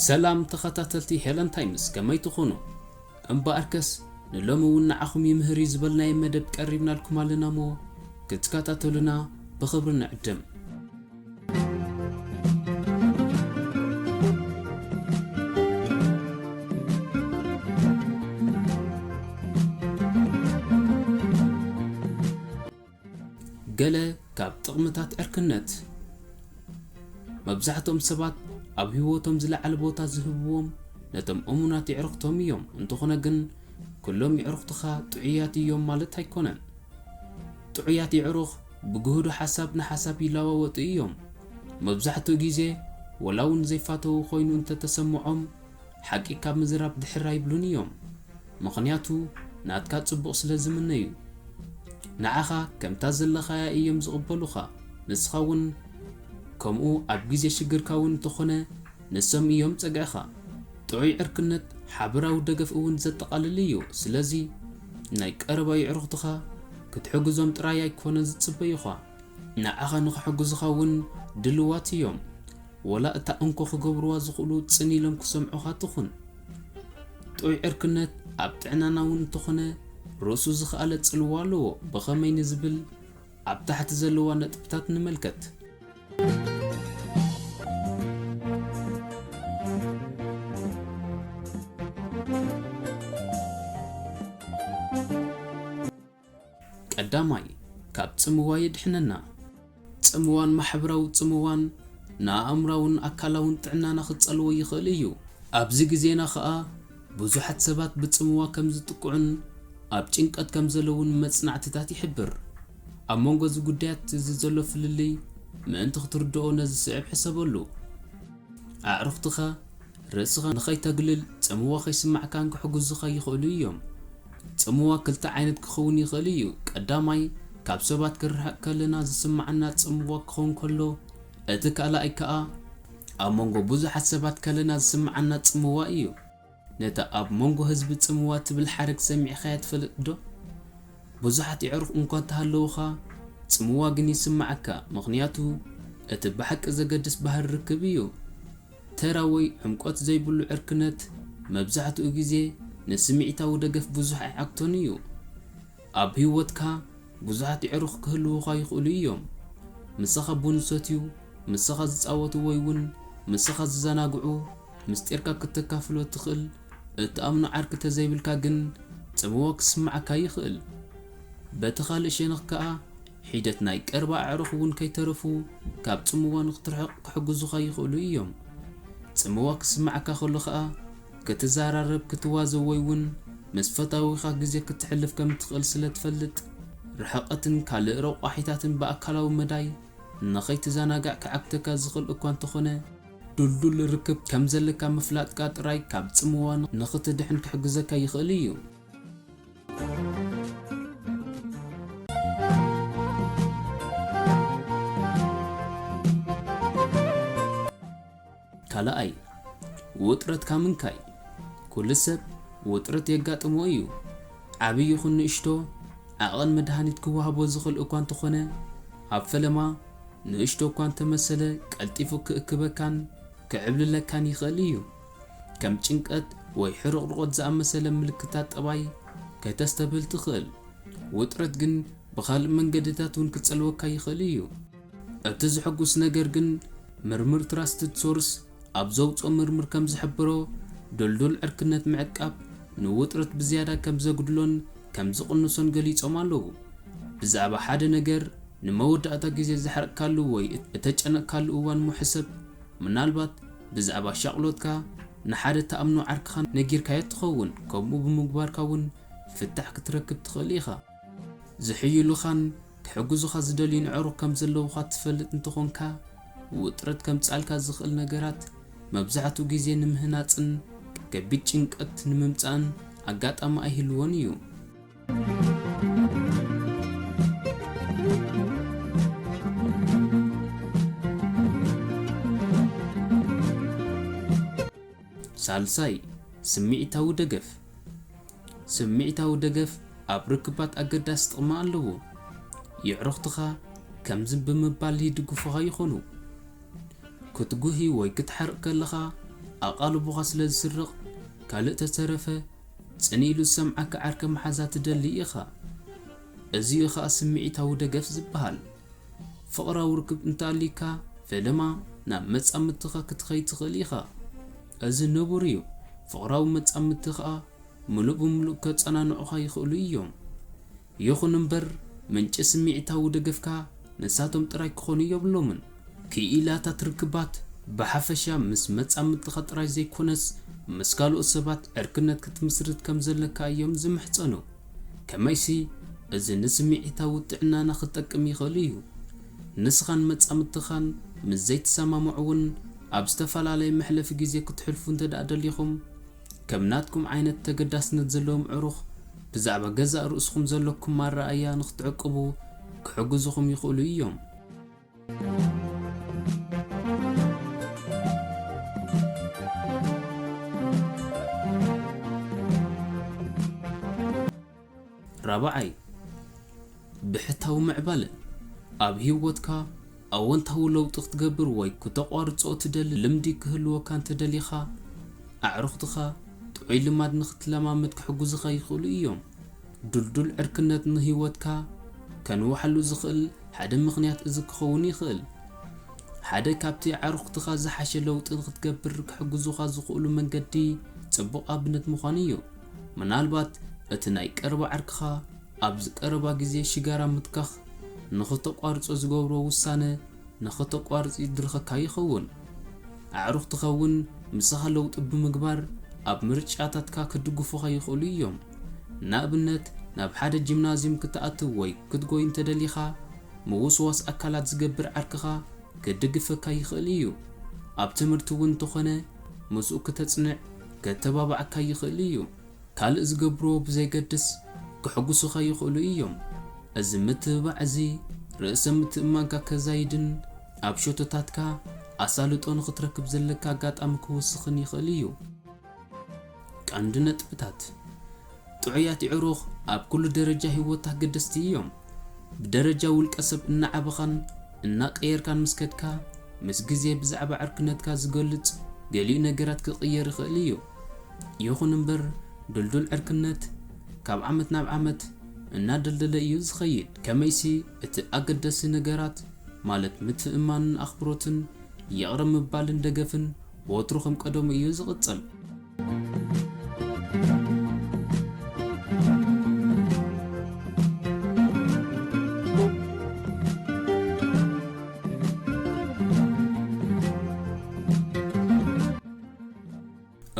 ሰላም ተኸታተልቲ ሄለን ታይምስ፣ ከመይ ትኾኑ? እምበኣርከስ ንሎሚ እውን ንዓኹም ይምህር እዩ ዝበልናዮ መደብ ቀሪብናልኩም ኣለና እሞ ክትከታተሉና ብኽብሪ ንዕድም። ገለ ካብ ጥቕምታት ዕርክነት። መብዛሕትኦም ሰባት ኣብ ህይወቶም ዝለዓለ ቦታ ዝህብዎም ነቶም እሙናት የዕሩኽቶም እዮም። እንተኾነ ግን፣ ኩሎም የዕሩኽትኻ ጥዑያት እዮም ማለት ኣይኮነን። ጥዑያት የዕሩኽ ብግህዶ ሓሳብ ንሓሳብ ይለዋወጡ እዮም። መብዛሕትኡ ግዜ፣ ወላ እውን ዘይፋተዉ ኮይኑ እንተተሰምዖም፣ ሓቂ ካብ ምዝራብ ድሕር ኣይብሉን እዮም። ምኽንያቱ፣ ናትካ ጽቡቕ ስለ ዝምነዩ። ንዓኻ ከምታ ዘለኻያ እዮም ዝቕበሉኻ። ንስኻ እውን ከምኡ ኣብ ግዜ ሽግርካ እውን እንተኾነ፣ ንሶም እዮም ጸግዕኻ። ጥዑይ ዕርክነት ሓበራዊ ደገፍ እውን ዘጠቓልል እዩ። ስለዚ፣ ናይ ቀረባ የዕሩኽትኻ ክትሕግዞም ጥራይ ኣይኮነን ዝጽበዩኻ። ንዓኻ ንኽሕግዙኻ እውን ድልዋት እዮም። ወላ እታ እንኮ ክገብርዋ ዝኽእሉ ጽን ኢሎም ክሰምዑኻ ትኹን። ጥዑይ ዕርክነት ኣብ ጥዕናና እውን እንተኾነ ርእሱ ዝኸኣለ ጽልዋ ኣለዎ። ብኸመይ ንዝብል ኣብ ታሕቲ ዘለዋ ነጥብታት ንመልከት። ቀዳማይ፣ ካብ ጽምዋ የድሕነና። ጽምዋን ማሕበራዊ ጽምዋን ንኣእምራውን ኣካላውን ጥዕናና ክጸልዎ ይኽእል እዩ። ኣብዚ ግዜና ኸኣ ብዙሓት ሰባት ብጽምዋ ከም ዝጥቅዑን ኣብ ጭንቀት ከም ዘለውን መጽናዕትታት ይሕብር። ኣብ መንጎ እዚ ጉዳያት እዚ ዘሎ ፍልልይ ምእንቲ ክትርድኦ ነዚ ስዕብ ሕሰበሉ። ኣዕሩኽትኻ ርእስኻ ንኸይተግልል ጽምዋ ከይስማዕካን ክሕግዙኻ ይኽእሉ እዮም። ጽምዋ ክልተ ዓይነት ክኸውን ይኽእል እዩ። ቀዳማይ፣ ካብ ሰባት ክርሕቕ ከለና ዝስምዓና ጽምዋ ክኸውን ከሎ፣ እቲ ካልኣይ ከኣ ኣብ መንጎ ብዙሓት ሰባት ከለና ዝስምዓና ጽምዋ እዩ። ነታ ኣብ መንጎ ህዝቢ ጽምዋ ትብል ሓረግ ሰሚዕካያ ትፈልጥ ዶ? ብዙሓት የዕሩኽ እኳ እንተሃለዉኻ፣ ጽምዋ ግን ይስምዓካ፣ ምኽንያቱ እቲ ብሓቂ ዘገድስ ባህሪ ርክብ እዩ። ተራ ወይ ዕምቆት ዘይብሉ ዕርክነት መብዛሕትኡ ግዜ ንስምዒታዊ ደገፍ ብዙሕ ኣይዓግቶን እዩ። ኣብ ህይወትካ ብዙሓት የዕሩኽ ክህልዉኻ ይኽእሉ እዮም። ምሳኻ ቡን ዝሰትዩ፣ ምሳኻ ዝጻወቱ ወይ እውን ምሳኻ ዝዘናግዑ፣ ምስጢርካ ክተካፍሎ ትኽእል እትኣምኖ ዓርኪ ተዘይብልካ ግን ጽምዋ ክስምዓካ ይኽእል። በቲ ካልእ ሸነኽ ከኣ ሒደት ናይ ቀረባ ኣዕሩኽ እውን ከይተረፉ ካብ ጽምዋ ንኽትርሕቕ ክሕግዙኻ ይኽእሉ እዮም። ጽምዋ ክስምዓካ ከሎ ኸኣ ክትዘራረብ፣ ክትዋዘብ ወይ እውን ምስ ፈታዊኻ ግዜ ክተሕልፍ ከም እትኽእል ስለ ትፈልጥ፣ ርሕቀትን ካልእ ረቋሒታትን ብኣካላዊ መዳይ ንኸይትዘናጋዕ ክዓግተካ ዝኽእል እኳ እንተኾነ፣ ድልዱል ርክብ ከም ዘለካ ምፍላጥካ ጥራይ ካብ ጽምዋ ንኽትድሕን ክሕግዘካ ይኽእል እዩ። ካልኣይ፣ ውጥረትካ ምንካይ። ኩሉ ሰብ ውጥረት የጋጥሞ እዩ። ዓቢ ይኹን ንእሽቶ፣ ዓቐን መድሃኒት ክወሃቦ ዝኽእል እኳ እንተኾነ፣ ኣብ ፈለማ ንእሽቶ እኳ እንተመሰለ ቀልጢፉ ክእክበካን ክዕብልለካን ይኽእል እዩ። ከም ጭንቀት ወይ ሕርቕርቖት ዝኣመሰለ ምልክታት ጠባይ ከተስተብህል ትኽእል። ውጥረት ግን ብኻልእ መንገድታት እውን ክጸልወካ ይኽእል እዩ። እቲ ዘሐጉስ ነገር ግን፣ ምርምር ትራስትድ ሶርስ ኣብ ዘውጽኦ ምርምር ከም ዝሕብሮ፣ ድልዱል ዕርክነት ምዕቃብ ንውጥረት ብዝያዳ ከም ዘጉድሎን ከም ዝቕንሶን ገሊጾም ኣለዉ። ብዛዕባ ሓደ ነገር ንመወዳእታ ግዜ ዘሕረቕካሉ ወይ እተጨነቕካሉ እዋን እሞ ሕሰብ። ምናልባት ብዛዕባ ሻቕሎትካ ንሓደ ትኣምኖ ዓርክኻ ነጊርካዮ ትኸውን። ከምኡ ብምግባርካ እውን ፍታሕ ክትረክብ ትኽእል ኢኻ። ዝሕይሉኻን ክሕግዙኻ ዝደልዩን ኣዕሩኽ ከም ዘለዉኻ ትፈልጥ እንተኾንካ፣ ውጥረት ከምጽኣልካ ዝኽእል ነገራት መብዛሕትኡ ግዜ ንምህናጽን ከቢድ ጭንቀት ንምምጻእን ኣጋጣሚ ኣይህልዎን እዩ። ሳልሳይ፣ ስምዒታዊ ደገፍ። ስምዒታዊ ደገፍ ኣብ ርክባት ኣገዳሲ ጥቕሚ ኣለዎ። የዕሩኽትኻ ከምዚ ብምባል ይድግፉኻ ይኾኑ። ክትጉሂ ወይ ክትሓርቕ ከለኻ፣ ኣቓልቦኻ ስለ ዝስረቕ፣ ካልእ ተተረፈ ጽን ኢሉ ዝሰምዓካ ዓርከ መሓዛ ትደሊ ኢኻ። እዚ'ዩ ኸኣ ስምዒታዊ ደገፍ ዝበሃል። ፍቕራዊ ርክብ እንተኣልዩካ፣ ፈለማ ናብ መጻምድትኻ ክትኸይድ ትኽእል ኢኻ። እዚ ንቡር እዩ። ፍቕራዊ መጻምድቲ ኸኣ ምሉእ ብምሉእ ከጸናንዑኻ ይኽእሉ እዮም። ይኹን እምበር፣ ምንጪ ስምዒታዊ ደገፍካ ንሳቶም ጥራይ ክኾኑ የብሎምን። ክኢላታት ርክባት ብሓፈሻ ምስ መጻምድትኻ ጥራይ ዘይኮነስ፣ ምስ ካልኦት ሰባት ዕርክነት ክትምስርት ከም ዘለካ እዮም ዝምሕጸኑ። ከመይሲ፣ እዚ ንስምዒታዊ ጥዕናና ክጠቅም ይኽእል እዩ። ንስኻን መጻምድትኻን ምስ ዘይትሰማምዑ እውን ኣብ ዝተፈላለየ መሕለፊ ግዜ ክትሕልፉ እንተ ደኣ ደሊኹም፣ ከም ናትኩም ዓይነት ተገዳስነት ዘለዎም ዕሩኽ ብዛዕባ ገዛእ ርእስኹም ዘለኩም ኣረኣእያ ንኽትዕቅቡ ክሕግዙኹም ይኽእሉ እዮም። ራብዓይ፣ ብሕታዊ ምዕባለ። ኣብ ህይወትካ ኣወንታዊ ለውጢ ክትገብር ወይ ክተቋርጾ እትደሊ ልምዲ ክህልወካ እንተ ደሊኻ፣ ኣዕሩኽትኻ ጥዑይ ልማድ ንኽትለማመድ ክሕግዙኻ ይኽእሉ እዮም። ድልዱል ዕርክነት ንህይወትካ ከንውሓሉ ዝኽእል ሓደ ምኽንያት እዚ ክኸውን ይኽእል። ሓደ ካብቲ ኣዕሩኽትኻ ዝሓሸ ለውጢ ንኽትገብር ክሕግዙኻ ዝኽእሉ መንገዲ ጽቡቕ ኣብነት ምዃን እዩ። ምናልባት እቲ ናይ ቀረባ ዓርክኻ ኣብዚ ቀረባ ግዜ ሽጋራ ምትካኽ ንኽተቋርጾ ዝገብሮ ውሳነ ንኽተቋርጽ ይድርኸካ ይኸውን። ኣዕሩኽትኻ እውን ምሳኻ ለውጢ ብምግባር ኣብ ምርጫታትካ ክድግፉኻ ይኽእሉ እዮም። ንኣብነት፣ ናብ ሓደ ጂምናዝዩም ክትኣትው ወይ ክትጎይ እንተ ደሊኻ፣ ምውስዋስ ኣካላት ዝገብር ዓርክኻ ክድግፈካ ይኽእል እዩ። ኣብ ትምህርቲ እውን እንተኾነ፣ ምስኡ ክተጽንዕ ከተባብዓካ ይኽእል እዩ። ካልእ ዝገብርዎ ብዘይገድስ፣ ክሕጉሱኻ ይኽእሉ እዮም። እዚ ምትብባዕ እዚ፣ ርእሰ ምትእምማንካ ከዛይድን ኣብ ሸቶታትካ ኣሳልጦ ንኽትረክብ ዘለካ ኣጋጣሚ ክውስኽን ይኽእል እዩ። ቀንዲ ነጥብታት። ጥዑያት ኣዕሩኽ ኣብ ኩሉ ደረጃ ህይወት ኣገደስቲ እዮም። ብደረጃ ውልቀ ሰብ እናዓበኻን እናቀየርካን ምስ ከድካ፣ ምስ ግዜ ብዛዕባ ዕርክነትካ ዝገልጽ ገሊኡ ነገራት ክቕየር ይኽእል እዩ። ይኹን እምበር፣ ድልዱል ዕርክነት ካብ ዓመት ናብ ዓመት እናደልደለ እዩ ዝኸይድ። ከመይሲ፣ እቲ ኣገደሲ ነገራት፣ ማለት ምትእምማንን ኣኽብሮትን፣ ይቕረ ምባልን ደገፍን፣ ወትሩ ከም ቀደሙ እዩ ዝቕጽል።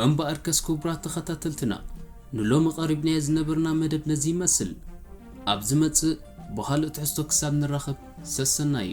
እምበኣርከስ ክቡራት ተኸታተልትና፣ ንሎሚ ቀሪብናዮ ዝነበርና መደብ ነዚ ይመስል። ኣብ ዝመጽእ ብኻልእ ትሕዝቶ ክሳብ ንራኸብ፣ ሰሰናዩ።